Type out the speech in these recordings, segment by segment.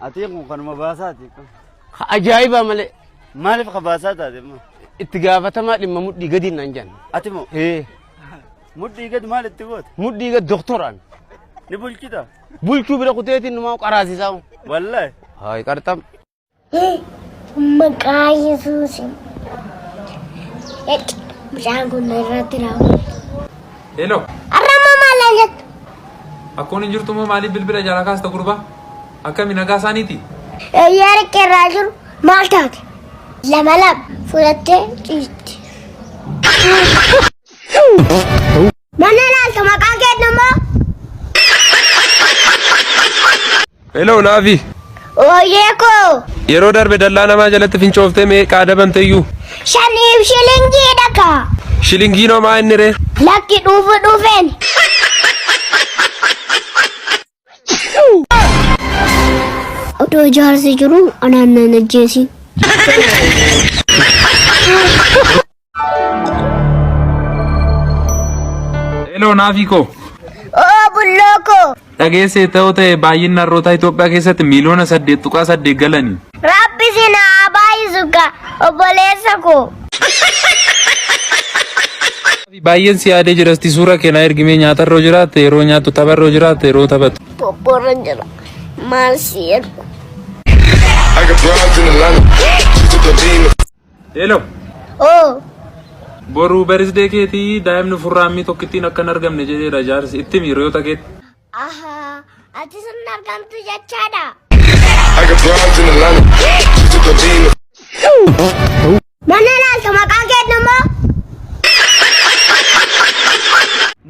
Atii kun kanuma baasaati. Ka ajaa'ibaa malee. Maaliif ka baasaa taate immoo? Itti gaafatamaa dhimma mudhii gadi naan jedhan. Ati moo? Ee. Mudhii gadi maal itti goota? Mudhii gadi doktoraan. Ni bulchita? Bulchuu bira kuteetiin numaa qaraasisaa. Wallahi. Hayi qarxam. Maqaa Yesuusin. Bishaan kun irratti raawwatu. Hello. Har'a immoo maal naan jettu? Akkoon hin jirtu moo maaliif bilbila jalaa kaasta gurbaa? Akkami nagaa isaaniiti? Eeyyee riqqee irraa jiru maal taate? Lama lama fudhattee ciisti. Mana ilaalta maqaa keenya immoo Hello Naafi. Ooyyee koo Yeroo darbe dallaa namaa jalatti fincooftee meeqa adabamte iyyuu? Shaniif shilingii dhaka. Shilingiin homaa inni ree? Lakki dhuufu dhufeen. Odoo jaarsi jiru anaan nan ajjeesin. Hello Naafii koo. Oo bulloo koo. Dhageessee ta'uu ta'e baay'inni harrootaa Itoophiyaa keessatti miiliyoona 8.8 galani. Rabbi si na haa baay'isu kaa obboleessa koo. Baay'een si yaadee jira sti suura kee naa ergimee nyaatarra yoo jiraatte yeroo nyaattu tapharra yoo jiraatte yeroo taphattu. Bobborra jira. Maal si ergu? I got broads in Atlanta. She took the lean. Hello. Oo. Boruu barisdee keetii daa'imni furraammii tokkittiin akka hin argamne jedheera jaarsi itti himi hiriyoota keetti. Ahaa. Ati sun argamtu jechaadha. I got broads in Atlanta. She took the lean. Mana ilaalta maqaa keenya immoo.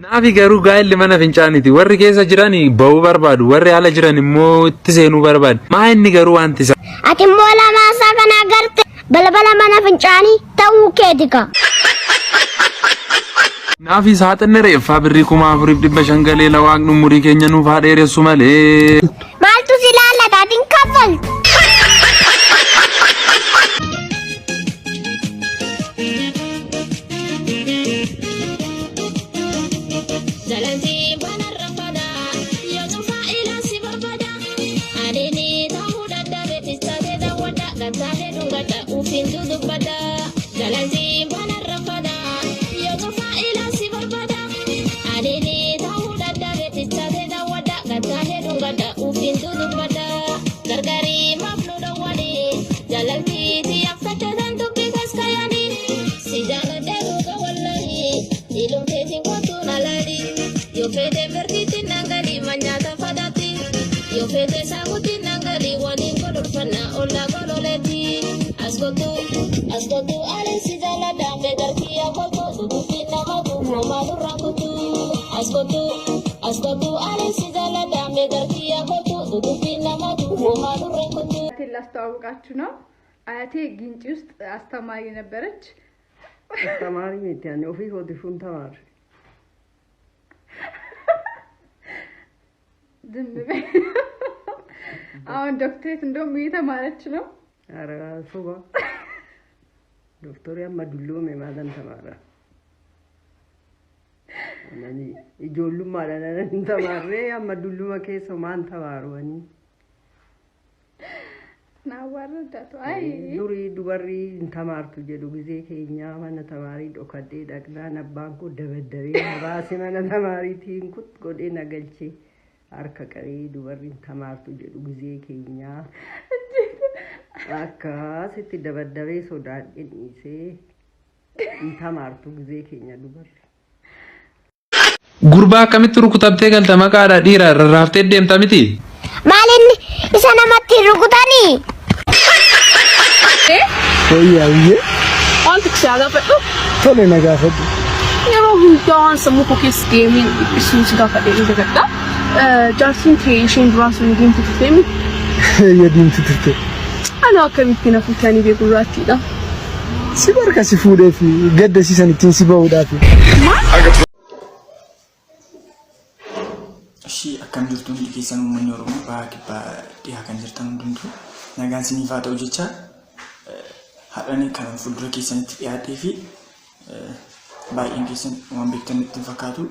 Naafi garuu gaa'elli mana fincaaniiti. Warri keessa jiran ba'uu barbaadu. Warri ala jiran immoo itti seenuu barbaadu. Maa inni garuu wanti isaa. Ati immoo lamaasaa kana agarte balbala mana fincaanii ta'uu keeti ka. Naafi saaxinni reeffaa birrii 4500 galee la waaqni umurii keenya nuuf haa dheeressu malee. Maaltu si laallata ati hin kaffaltu. አያቴን ላስተዋውቃችሁ ነው። አያቴ ጊንጪ ውስጥ አስተማሪ ነበረች። Astamaari miti ani ofii kootiifuu hin tamaarre. ዝም በይ። አሁን ዶክትሬት እንደውም እየተማረች ነው። ኧረ soba. Doktorri amma dulloome maalan tamaara. Ani ijoollummaadhaan anan hin tamaarre amma dulluma keessa maan tamaaru ani. ናዋረዳቱ አይ Durii dubarri hin tamaartu jedhu gizee keenyaa mana tamaarii dhokadhee dhaqnaan abbaan koo dabaddabee na baase mana tamaariitiin kut godhee na galchee harka qabee dubarri hin tamaartu jedhu gizee keenyaa akkasitti dabaddabee sodaadhee dhiisee hin tamaartu gizee keenya dubarri. Gurbaa akkamitti rukutamtee galta maqaadha dhiira rarraaftee deemta miti. Maal inni isa namatti hin rukutanii? Wayyaawwee. Waan tokko si haa gaafadhu. Tole na gaafadhu. Yeroo hundaa waan sammuu koo keessa deemee dhiphisuun si gaafadhee ni dagadha. Jaartiin kee isheen duraa sun diimtuu turte mi? Eeyya diimtuu turte. Anoo akkamitti na fuute ani beeku gurraattiidha. Si barka si fuudhee fi gadda siisan ittiin si bahuudhaafi. Maal? Ishii akkam jirtu hundi keessan uummanni Oromoo baha kibbaa dhihaa kan jirtan hundumtuu nagaan isiniif haa ta'u jecha har'ani kanan fuuldura keessanitti dhiyaadhee fi baay'een keessan waan beektan natti hin fakkaatu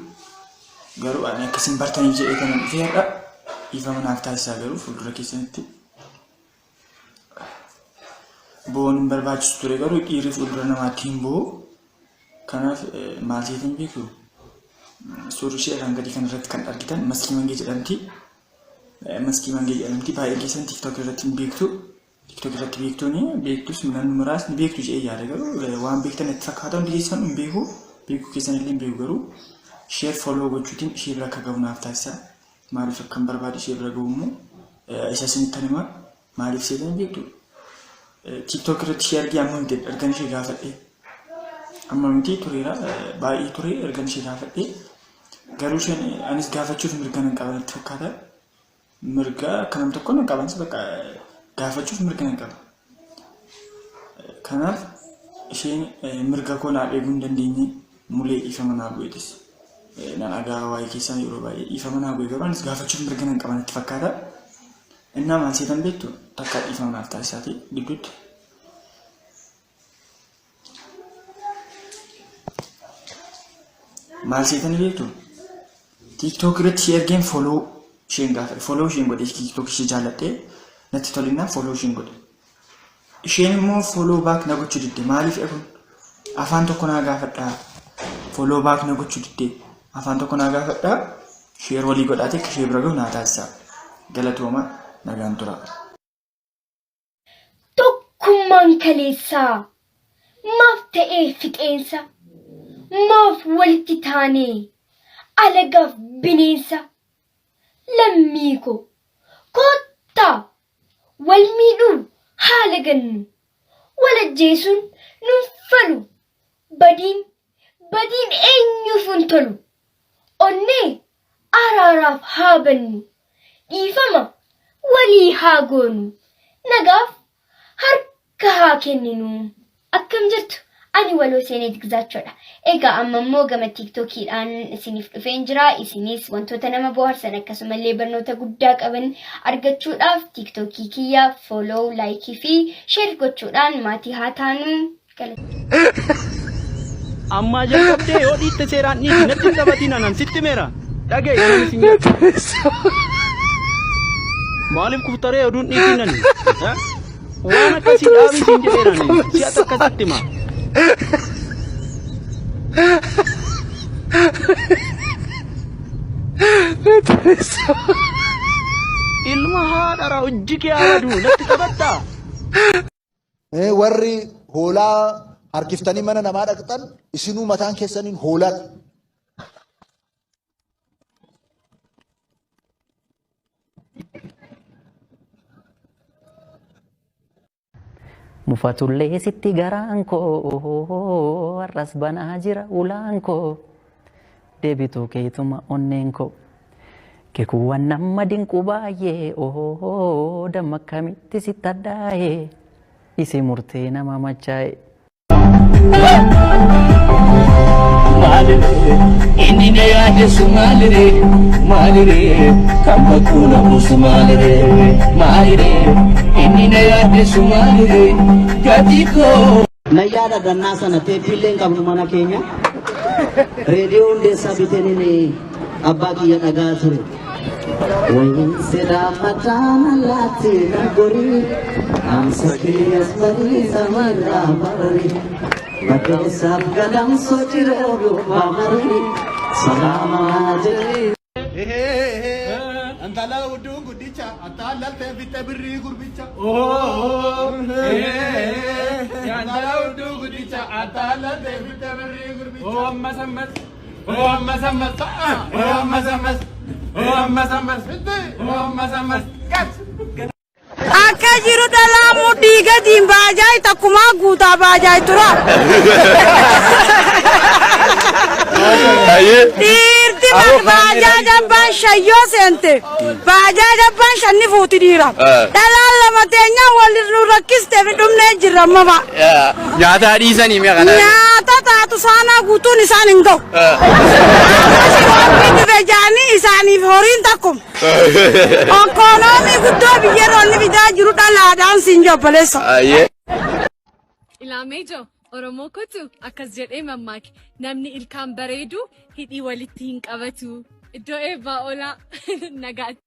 garuu ani akka isin bartaniif jedhee kanan dhufee har'a dhiifama naaf taasisaa garuu fuuldura keessanitti Bo'oon hin barbaachisu ture garuu dhiirri fuuldura namaatti hin bo'u. Kanaaf maal seetan beektu? Suurri ishee irraan gadii kanarratti kan argitan Maskii Mangee jedhamti. Maskii Mangee jedhamti. Baay'ee keessan TikTok irratti hin beektu. TikTok irratti beektuuni beektus namni muraasni beektu jedhee yaada garuu waan beektan itti fakkaata hundi keessan hin beeku. Beekuu keessan illee hin beeku garuu share follow gochuutiin ishee bira akka gahu naaf taasisa. Maaliif akkan barbaade ishee bira gahu immoo isa isinittan hima. Maaliif seetan beektu? TikTok irratti ishee argee amma miti ergan ishee gaafadhe. Amma miti tureera baay'ee ture ergan ishee gaafadhe. Garuu isheen anis gaafachuuf mirga nan qaba natti fakkaata. Mirga akka nam tokko nan qaba anis bakka gaafachuuf mirga nan qaba. Kanaaf isheen mirga koo naaf eeguu hin dandeenye mulee dhiifama naa godhetis. Nan dhagaa waa'ee keessaa yeroo baay'ee dhiifama naa godhe garuu anis gaafachuuf mirga nan qaba natti fakkaata. Innaa maal seetan beektu takka dhiifama naaf taasisaati gidduutti. Maal seetanii beektu? TikTok irratti ishee ergeen follow isheen gaafadhe. Follow isheen godhe TikTok ishee jaalladhee natti tolinnaan follow isheen godhe. Isheen immoo follow back na gochuu didde. Maaliif kun? Afaan tokko naa gaafadhaa. Follow back na gochuu didde. Afaan tokko naa gaafadhaa. Share walii godhaatee akka ishee bira gahu naa taasisaa. Galatooma nagaan turaa. Tokkummaan kaleessaa maaf ta'ee fixeensa? Maaf walitti taanee alagaaf bineensa? Lammii koo koottaa wal miidhuu haa lagannu. Wal ajjeesuun nun falu. Badiin badiin eenyuufuu hin tolu. Onnee araaraaf haa bannu. Dhiifama walii haa goonu. Nagaaf harka haa kenninu. Akkam jirtu? Ani Waloo Seeneet Gizaachoodha. Egaa amma immoo gama tiiktookiidhaan isiniif dhufeen jira. Isinis wantoota nama bohaarsan akkasumallee barnoota guddaa qaban argachuudhaaf tiiktookii kiyya follow, like fi share gochuudhaan maatii haa taanu. Galata. Ammaa jalqabdee yoo dhiitte seeraan dhiisi natti hin taphatiin anan sitti meera. Dhaga'i kanan isin jedhu. Maaliif kuftaree oduun dhiitiin ani? Waan akkasii dhaabii siin jedheera ani. Si'a takka sitti hima. Ilma haadharaa hojii kee haa badu natti taphattaa. Warri hoolaa harkiftanii mana namaa dhaqxan isinuu mataan keessaniin hoolaadha. Mufatullee sitti garaan koo har'as banaa jira ulaan koo deebituu keetuma onneen koo kekuuwwan nama dinqu baay'ee damma akkamitti sitti addaa'ee isi murtee nama machaa'e. Inni na yaadessu maaliree maaliree kan bakkuu na buusu maaliree maaliree inni na yaadessu maaliree gatii koo. Nan yaadadha innaa sana teeppiillee hin qabnu mana keenya. Reediyoo hundeessaa biteenin abbaa kiyya dhagaa ture. Wayin sedhaa mataan allaatti na gorii dhaamsa kiyyas barii samiirraa bararii baddeessaaf gadamsoo ciroo dubbaa marii salaamaa jedhee. Intala hudduu guddicha attaallaltee fixxe birrii gurbicha. Intala hudduu guddicha attaallaltee fixxe birrii gurbicha. Ammas ammas. Ammas ammas. Ammas ammas. Ammas ammas. Ammas ammas. Akka jiru dhalaa mudhii gadiin baajaay takkumaa guutaa baajaay tura. Dhiirti baajaaj abbaan shan yoo seente baajaaj abbaan shan ni fuuti dhiira. Dhalaan lama teenyaan wal nu rakkistee fi dhumnee jirra amma fa'a. Nyaataa dhiisanii mi'a kana. Nyaata taatu saanaa guutuun isaan hin ga'u. Akkasi roobni dhufe jaanii isaaniif horiin takkuma. Onkoonoomii guddoo biyyarra inni fidaa jiru dhalaadhaan siin jobboleessa. Ilaamee joo Oromoo kotu akkas jedhee mammaake namni ilkaan bareedu hidhii walitti hin qabatu. Iddoo eebbaa oolaa nagaatti.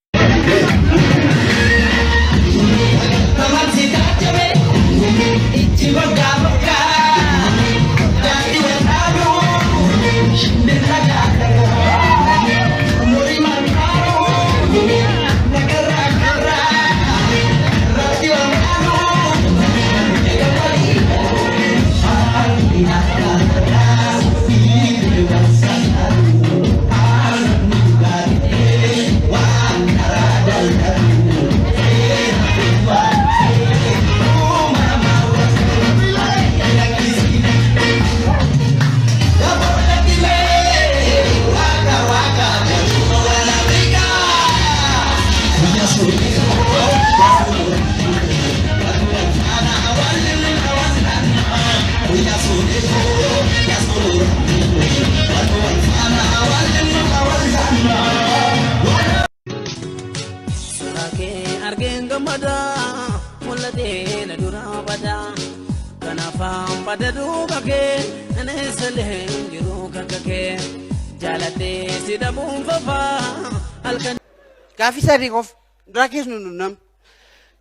Suuraa kee argeen gammada mul'atee na dura bada kanaafaan bada duuba kee naneessalee jiru kakka kee jaaladhee si dhabuun fafaa halkan. Gaaffii sadii qofa rakisnu nu nam.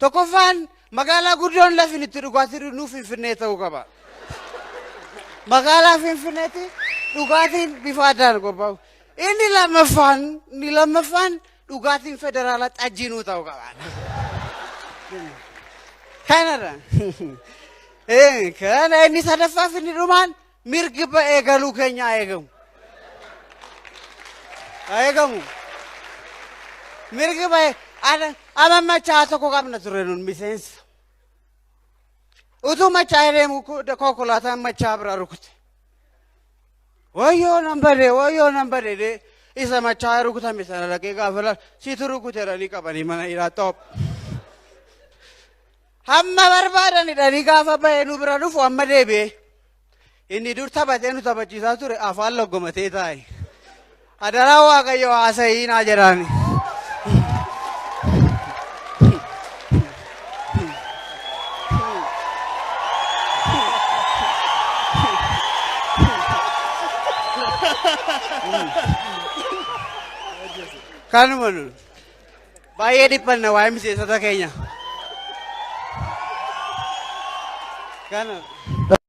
Tokkoffaan magaalaa guddoon lafin itti dhugaatii dhugnu Finfinnee ta'uu qaba. Magaalaa Finfinneetti dhugaatiin bifa addaan qophaa'u. Inni lammaffaan dhugaatiin federaalaa xajjiinuu ta'uu qaba. Kanadha. Kana inni sadaffaaf inni dhumaan mirgi ba'ee galuu keenya eegamu. Eegamu. Mirgi ba'ee amma machaa tokko qabna ture nun miseensa. Utuu machaa deemu konkolaataan machaa bira rukute. Wayyoo nan bade, wayyoo nan bade dee isa machaa rukutame sana dhaqee gaafa laalu situ rukute jedhanii qabanii mana hidhaa xoop. Hamma barbaadan hidhanii gaafa ba'ee nu bira dhufu amma deebi'ee. Inni dur taphatee nu taphachiisaa ture afaan loggomatee taa'e. Adaraa Waaqayyo haasa'ii naa jedhaani. Kanuma nu baay'ee dhiphanna waa'ee miseensota keenya. Kana.